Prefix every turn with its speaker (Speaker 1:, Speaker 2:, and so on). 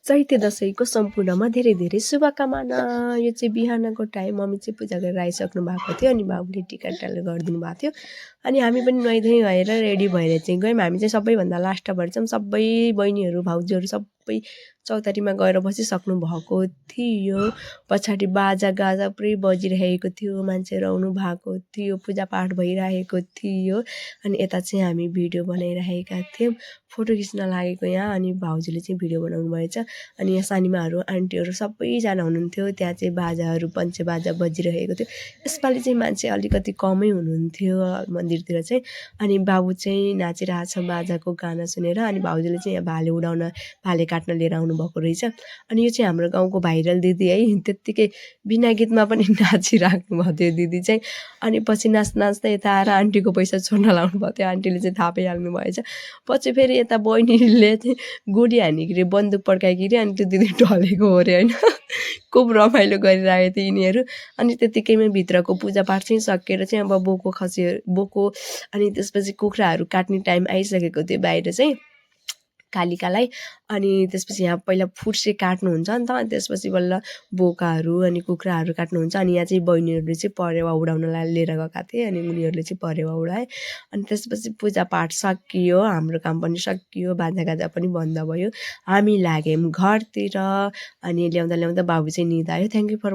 Speaker 1: चैते दसैँको सम्पूर्णमा धेरै धेरै शुभकामना। यो चाहिँ बिहानको टाइम मम्मी चाहिँ पूजा गरेर आइसक्नु भएको थियो अनि बाबुले टिका टालो गरिदिनु भएको थियो अनि हामी पनि नुहाइधुवाइ भएर रेडी भएर चाहिँ गयौँ। हामी चाहिँ सबैभन्दा लास्टमा भएछौँ। सबै बहिनीहरू भाउजूहरू सबै चौतारीमा गएर बसिसक्नु भएको थियो। पछाडि बाजा गाजा पुरै बजिरहेको थियो, मान्छेहरू आउनु भएको थियो, पूजापाठ भइरहेको थियो अनि यता चाहिँ हामी भिडियो बनाइरहेका थियौँ। फोटो खिच्न लागेको यहाँ अनि भाउजूले चाहिँ भिडियो बनाउनु भएछ अनि यहाँ सानीमाहरू आन्टीहरू सबैजना हुनुहुन्थ्यो। त्यहाँ चाहिँ बाजाहरू पञ्चे बाजा बजिरहेको थियो। यसपालि चाहिँ मान्छे अलिकति कमै हुनुहुन्थ्यो मन्दिरतिर चाहिँ अनि बाबु चाहिँ नाचिरहेछ बाजाको गाना सुनेर अनि भाउजूले चाहिँ यहाँ भाले उडाउन भाले काट्न लिएर आउनुभएको रहेछ। अनि यो चाहिँ हाम्रो गाउँको भाइरल दिदी है, त्यत्तिकै बिना गीतमा पनि नाचिराख्नु भएको थियो दिदी चाहिँ। अनि पछि नाच्दै यता आएर आन्टीको पैसा छोड्न लाउनु भएको थियो। आन्टीले चाहिँ थाहा पाइहाल्नु भएछ। पछि फेरि यता बहिनीले चाहिँ गोली हानिकरी बन्दुक पड्काइकरी अनि त्यो दिदी ढलेको हो अरे होइन। खुब रमाइलो गरिरहेको थियो यिनीहरू। अनि त्यत्तिकैमा भित्रको पूजापाठ चाहिँ सकेर चाहिँ अब बोको अनि त्यसपछि कुखुराहरू काट्ने टाइम आइसकेको थियो बाहिर चाहिँ कालिकालाई। अनि त्यसपछि यहाँ पहिला फुर्से काट्नुहुन्छ नि त, अनि त्यसपछि बल्ल बोकाहरू अनि कुखुराहरू काट्नुहुन्छ। अनि यहाँ चाहिँ बहिनीहरूले चाहिँ परेवा उडाउनलाई लिएर गएका थिए अनि उनीहरूले चाहिँ परेवा उडाए। अनि त्यसपछि पूजापाठ सकियो, हाम्रो काम पनि सकियो, बाजागाजा पनि बन्द भयो। हामी लाग्यौँ घरतिर अनि ल्याउँदा बाबु चाहिँ निदायो। Thank you for